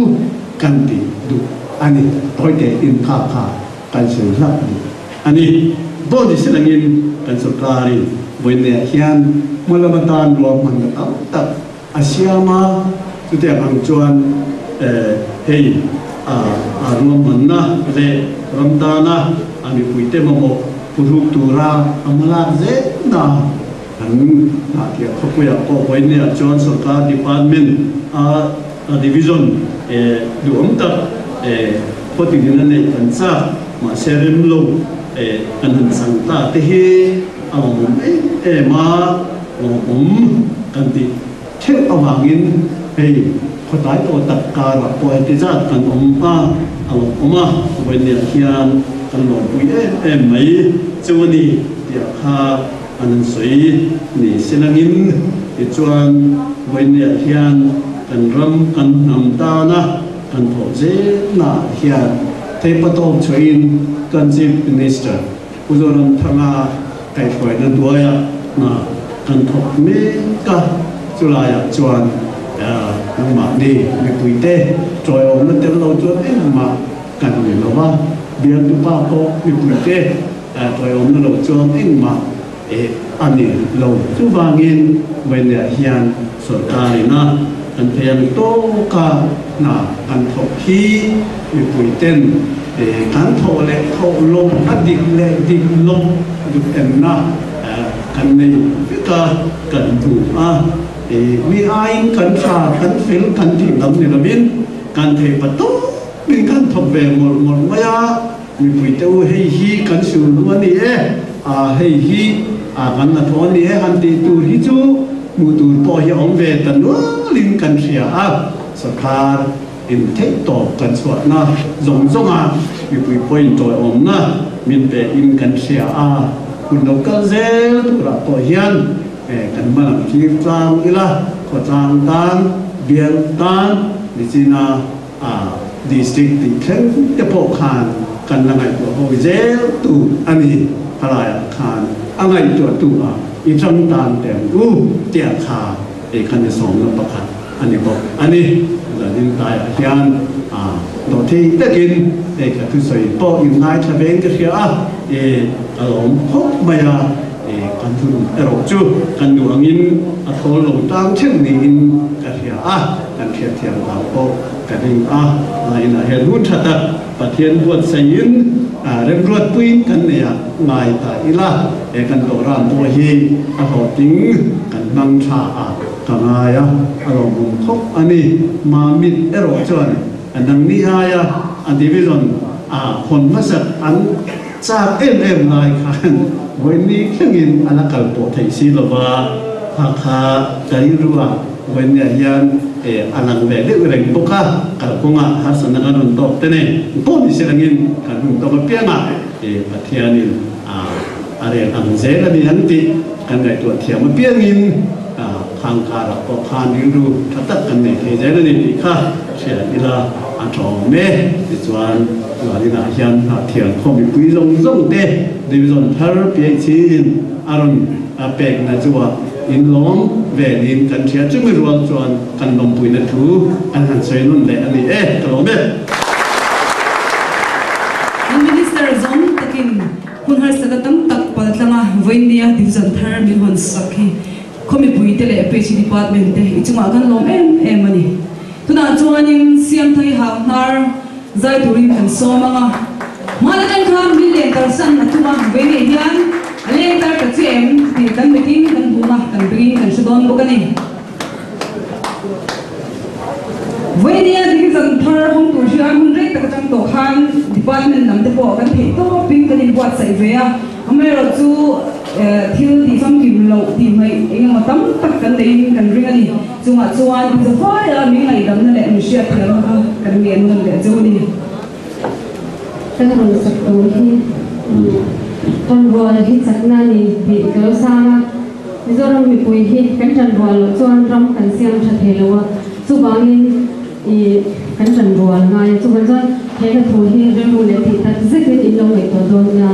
kan ti duh a ni. Tawite in kha kha kan sawi hlak duh a ni. Body silangin kan sorkarin vawineah hian hmalam atan ruahmanna tam tak A siam a, chutiang ang chuan hei a ruahmanna leh ram tana a mipuite mamawh phuhruk tura a hmalak zelna kan hnahtiah khawpuiah pawh vawinia chuan sorkar department a division duhawm tak khawtin in a neih kan chak mahse rem lo kan han chang ta te hi a awm em em a. Lawmawm kan tih theuh avangin hei khawtlai tawh tak karah pawh heti zat kan awm a, a lawmawm a, vawiinniah hian kan lawmpui em em mai chu a ni tih kha an han sawi ni silangin tichuan vawiinniah hian kan ram kan hnam tana kan thawh zelnaah hian theihpatawp chhuahin kan Chief Minister Pu Zoramthanga kaihhruaina hnuaiah hna kan thawk mek a, chulaiah chuan nangmahni mipuite tawiawmna tel lo chuan engmah kan ni lo va, bialtupa pawh mipuite tawiawmna lo chuan engmah a ni lo. Chuvangin vawiinah hian sorkarina kan thei ang tawka hna kan thawk hi mipuiten Kan thawh leh thawh lo a dik leh dik lo duh enna kan nei vek a, kan duh a. Mi aiin kan tha, kan fel kan tih lam ni lovin kan thei pa tawpin kan thawk ve mawlh mawlh mai a. Mipuite u hei hi kan sulhnu a ni e, hei hi kan hnathawh a ni e han tih tur hi chu hmuh tur pawh hi a awm ve ta nualin kan hria a, sorkar. Intheih tawp kan chhuahna zawng zawnga mipui pawhin tawiawmna min pe in kan hria a, Hun lo kal zel turah pawh hian kan hma lam thlir tlang ila, khawtlang tan, bial tan, nichina a district tih thleng te pawh khan kan la ngaihtuah hawi zel tur a ni. Khalaiah khan a ngaihtuahtu ah i tang tan teh ang u tia kha khan i sawmna pakhat a ni bawk a ni. Zanin tlaiah hian dawhthei takin hei ka thusawi pawh in ngaithla veng ka hria a, ka lawm khawp mai a, kan hun erawh chu kan duh angin a thawl lo tang theuh niin ka hria a, kan hriatthiam vang pawh ka ring a, lainah hian hun tha tak Pathian buatsaihin remruatpuiin kan nei a, ngai ta ila, he kan program pawh hi a hlawhtling kan hmang tha a ka ngai a, a lawmawm khawp a ni. Mamit erawh chuan a nangni aia a division a hawn hmasak an chak em em lai khan vawiinni thlengin a la kal pawh theih si lova, kha kha ka rilru a. Vawiinniah hian a lang ve deuh reng bawk a, kalkawngah harsatna kan rawn tawk te nen pawh ni se angin kan hun tawk apiangah Pathianin a rel ang zel a ni ang tih kan ngaihtuah thiam apiangin khang karah pawh khan rilru tha tak kan nei thei zel a ni tih kha hria ila a tawm e. Tichuan Zualinah hian Hnahthial khaw mipui zawng zawng te division thar PHC-in a rawn pekna chu a In lawm velin kan hria chumi rual chuan kan lawmpuina thu kan han sawi nawn leh a ni e, ka lawm e.
Kan Minister zawng takin hun harsatna tam tak paltlanga vawinia division thar min hawn sak hi khaw mipuite leh PHE Department te i chungah kan lawm em em a ni. Tunah chuanin Siamthai hau hnar zai turin kan sawm ang a, hman atang khan min leng tarsan a tum a, vei nei hian a leng tar ta che em tih kan mitin kan hmu a, kan bengin kan hre dawn bawk a ni. Vawinia division thar hawng tur hian hun rei tak atang tawh khan department lam te pawh kan theih tawpin kan inbuatsaih ve a, Amaherawhchu thil tih famkim loh tih hmaih eng emaw tam tak kan neiin kan ring a ni. Chungah chuan inzafaia min ngaihdamna leh min hriatthiamna kha kan ngen nawn leh cheu a ni.
Kan rawn sak tur hi Tanrual hi chakna a ni tih ka lo sang a. Mizoram mipui hi kan tanrual loh chuan ram kan siam tha thei lo a, chuvangin i kan tanrual ngai a. Chuvang chuan he ka thu hi rilru leh tih tak zetin in lo ngaihtuah dawn nia.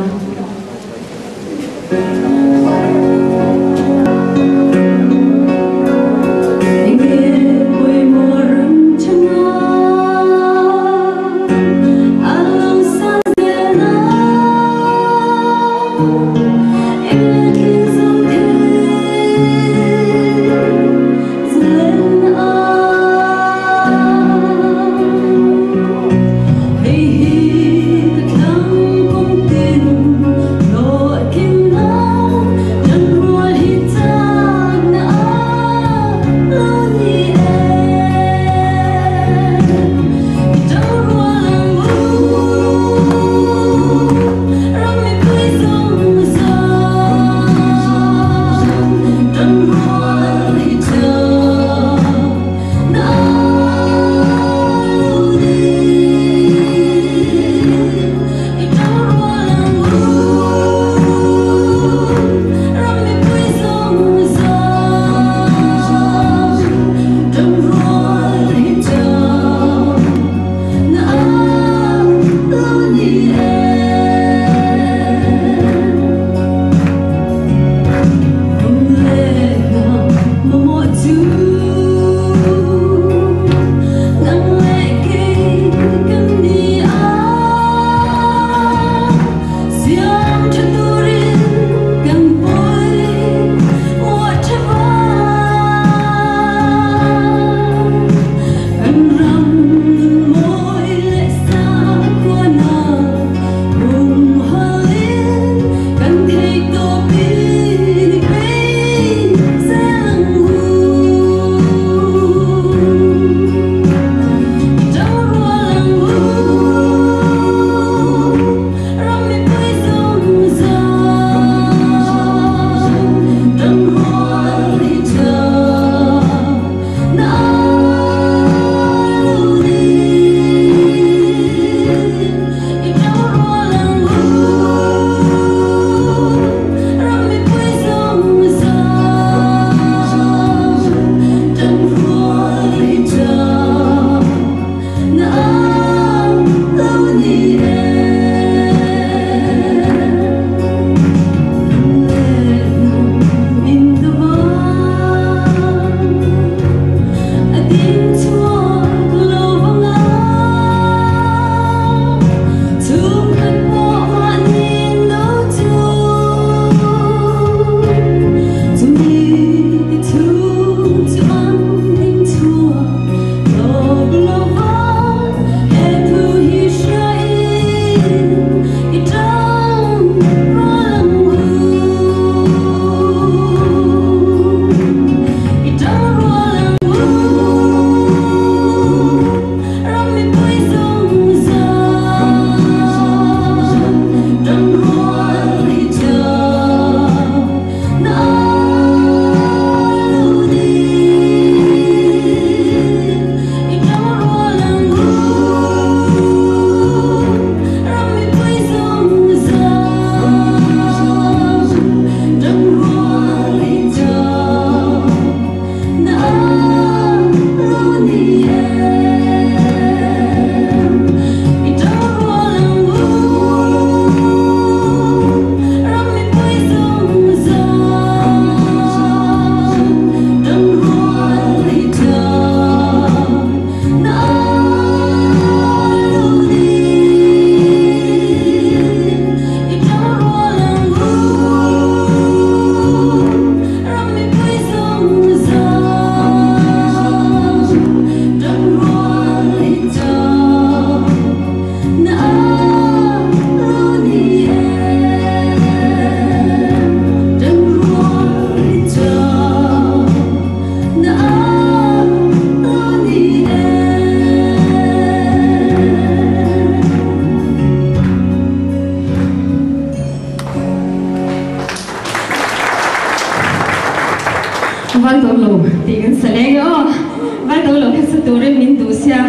turin min duh sia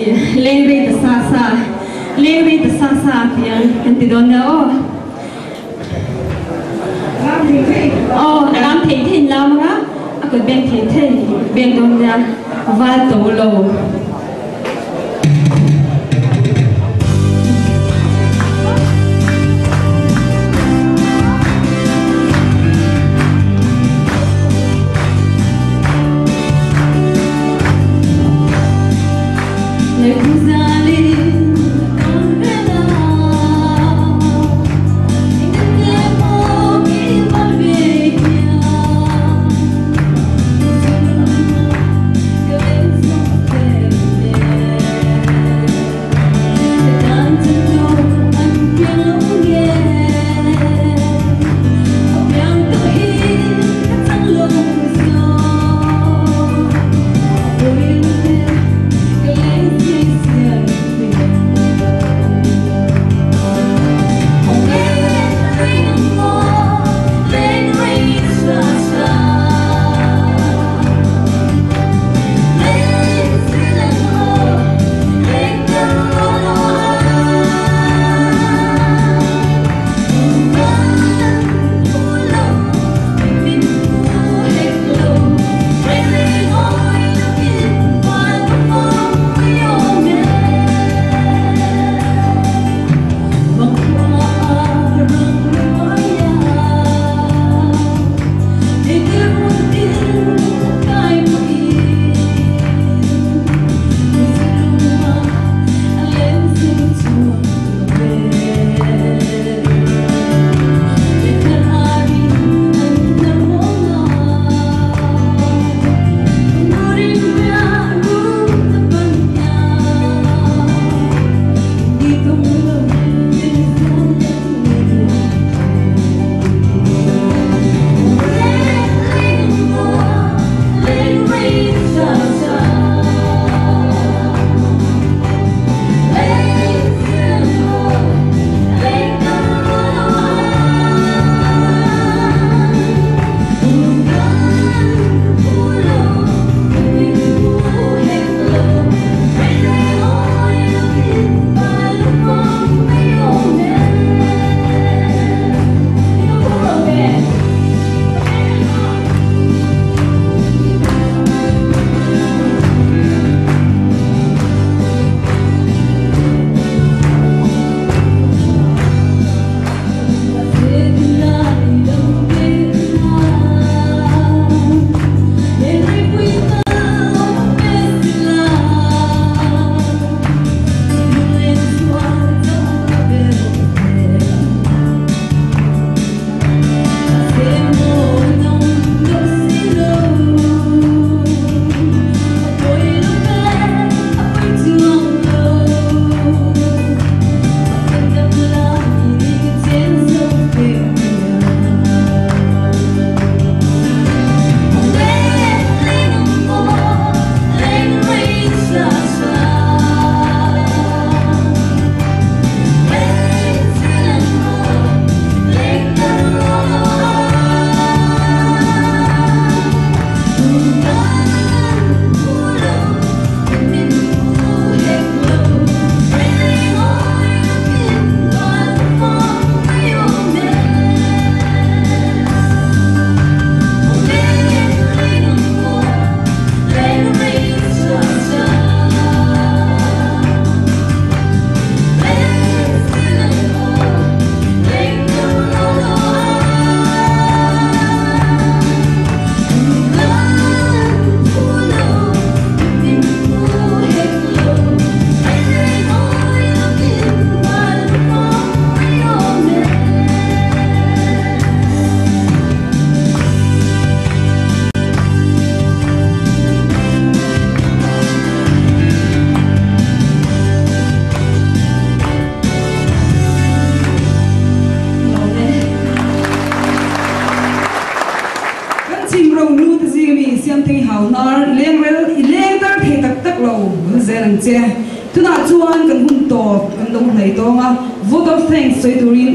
ih leng rei ta sa sa leng rei ta sa sa tih ang kan ti dawn nia aw. Aw a ram thei thei in lam anga a kut beng thei thei beng dawn nia val to lo.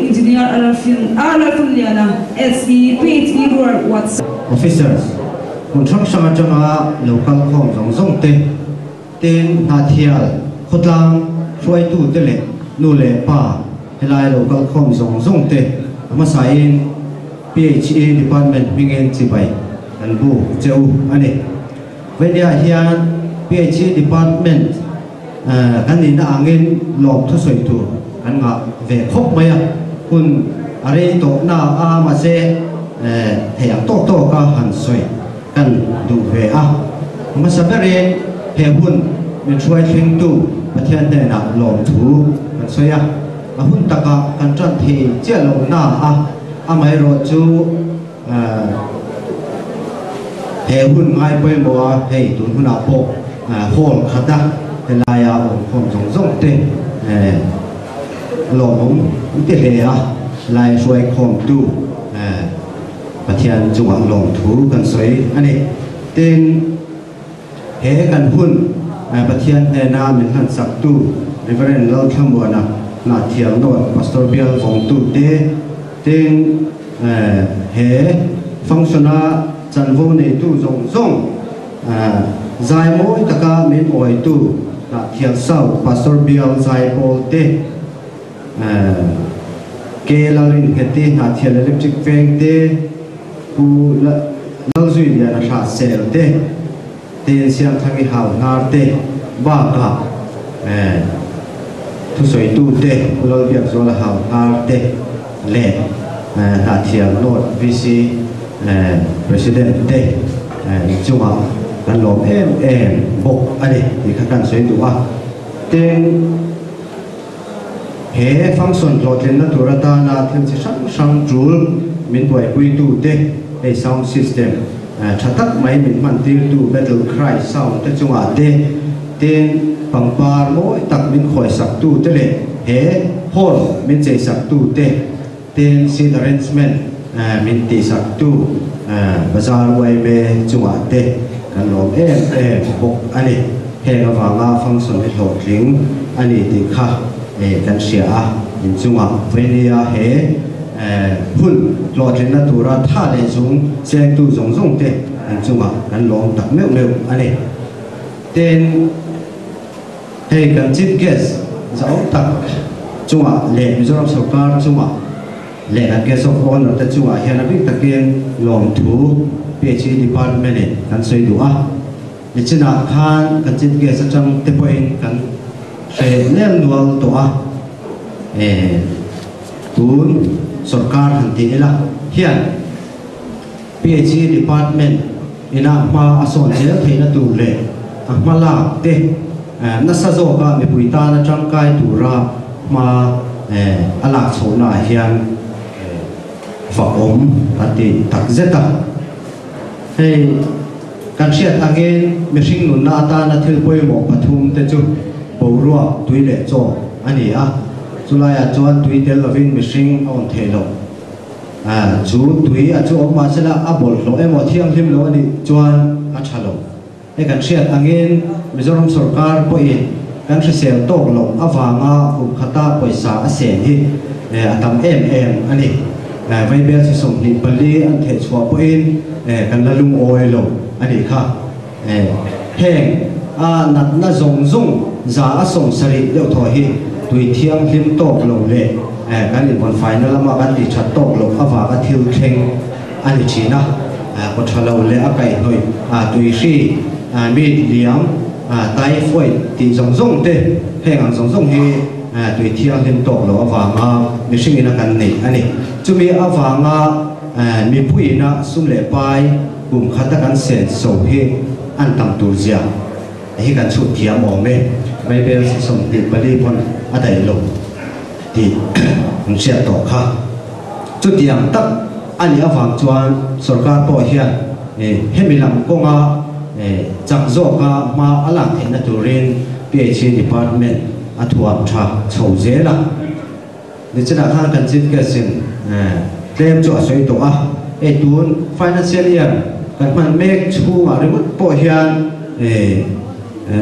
Engineer Aralfin Aralfin Liana SE PhD Rural WhatsApp
Officers, Hmun hrang hrang atanga lo kal khawm zawng zawng te, tin Hnahthial khawtlang hruaitu te leh nu leh pa helai lo kal khawm zawng zawng te a hmasain PHE Department hmingin chibai kan buk che u a ni. Vainia hian PHE Department kan nihna angin lawm thusawi tur kan ngah ve khawp mai a, hun a rei tawh na a mahse thei ang tawk tawk a han sawi kan duh ve a. Hmasa berin he hun min hruai thlengtu Pathian hnenah lawmthu kan sawi a, a hun takah kan tan thei chiah lo na a, amaherawh chu He hun ngai pawimawh a, hei tun hunah pawh hall khata helaia awmkhawm zawng zawng te lawmawm an ti hle a, helai hruaikhawmtu Pathian chungah lawmthu kan sawi a ni. Tin, he kan hun Pathian hnena min hlanchaktu Reverend Lalthlamuana Hnahthial North Pastor Bial vawngtu te, Tin, he function-a chanvo neitu zawng zawng zai mawi taka min awitu Hnahthial South Pastor Bial Zaipawl te, Ke Lalringheti Hnahthial Electric Veng te, Pu Lalzuiliana Hrahsel te, Tin Siamthangi Hau Hnar te bakah thusawitu te Pu Lalbiakzuala Hau Hnar te leh Hnahthial North VC President te inchungah kan lawm em em bawk a ni tih kha kan sawi duh a. Tin, he function hlawhtlinna tur atana thil chi hrang hrang tul min buaipuitu te hei sound system tha tak mai min hman tirtu Battle Cry sound te chungah te tin pangpar mawi tak min khawisak tu te leh he hall min cheisak tu te tin seat arrangement min tihsak tu Bazar yma chungah te kan lawm em em bawk a ni. Heng avanga function hi hlawhtling a ni tih kha kan hria a, inchungah Vainia he hun hlawhtlinna tura tha leh zung chengtu zawng zawng te inchungah kan lawm tak meuh meuh a ni. Tin, hei kan Chief Guest zahawm tak chungah leh Mizoram sorkar chungah leh kan Guest of Honour te chungah hian a bik takin lawmthu PHE Department in kan sawi duh a. Nichinah khan kan Chief Guest atang te pawhin kan hre nel nual tawh a, eh tun sorkar han ti ila hian PHE Department ina hma a sawn zel theihna tur leh a hma lak te nasa zawka mipui tana tangkai tura hma a lak chhohna ah hian va awm a ti takzet a. Hei kan hriat angin mihring nunna atana thil pawimawh pathum te chu boruak, tui leh chaw a ni a. Chulaiah chuan tui tel lovin mihring a awm theih loh. Chu tui a chu awm mahsela a bawlhhlawh emaw thianghlim lo a nih chuan a tha lo. Hei kan hriat angin Mizoram sorkar pawhin kan hrisel tawk loh avanga kum khata pawisa a sen hi a tam em em a ni. Vaibel chi 24 an theh chhuah pawhin kan la lungawi lo a nih kha. Heng a natna zawng zawng 70% deuh thaw hi tui thianghlim tawk lo leh kan invawnfaina lama kan tih that tawk loh avanga thil thleng a ni thin a. Kaw tha lo leh a kaihhnawih tui hri, meat liam, typhoid tih zawng zawng te heng ang zawng zawng hi tui thianghlim tawk loh avanga mihring ina kan neih a ni. Chumi avanga mipuiina sum leh pai kum khata kan sen so hi an tam tur zia hi kan chhut thiam awm e. Vaibel 24 pawn a daih lo tih an hriat tawh kha. Chutiang tak a nih avang chuan sorkar pawh hian hemi lam kawnga chak zawka hma a lak theihna turin PHE Department a thuam tha chho zel a. Nichinah khan kan Chief Guest in tlem chu a sawi tawh a, hei tun financial year kan hman mek chhungah ringawt pawh hian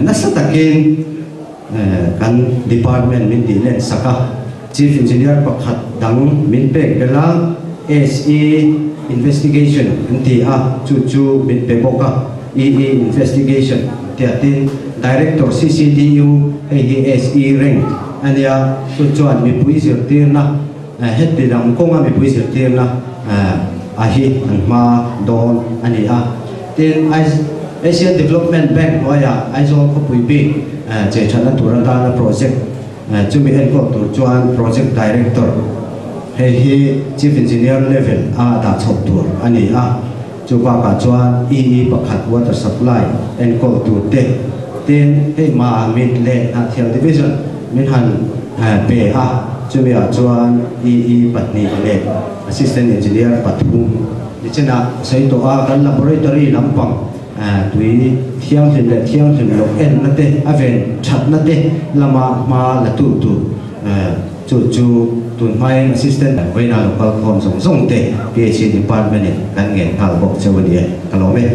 nasa takin kan department min tih len sak a, Chief Engineer pakhat dang min pek belh a, SE Investigation an ti a, chu chu min pe bawk a, EE Investigation tia. Tin, Director CCDU, hei hi SE rank a nia, chu chuan mipui zirtirna heti lam kawnga mipui zirtirna a hi an hma dawn a ni a. Tin, Asian Development Bank hnuaiah Aizawl khawpui bik che thatna tur atana project chumi enkawl tur chuan Project Director, hei hi Chief Engineer level a dah chhoh tur a ni a. Chu bakah chuan EE pakhat water supply enkawl tur te. Tin, hei Mamit leh Hnahthial Division min han pe a, chumi ah chuan EE pahnih leh Assistant Engineer pathum. Nichinah sawi tawh a, kan laboratory lampang tui thianghlim leh thianghlim loh enna te, a ven thatna te lama hma la tu tur chu chu tun hmain Assistant Vawiina Local khawm zawng zawng te PHE Department in kan ngen nghal bawk cheu a ni e. Ka lawm e.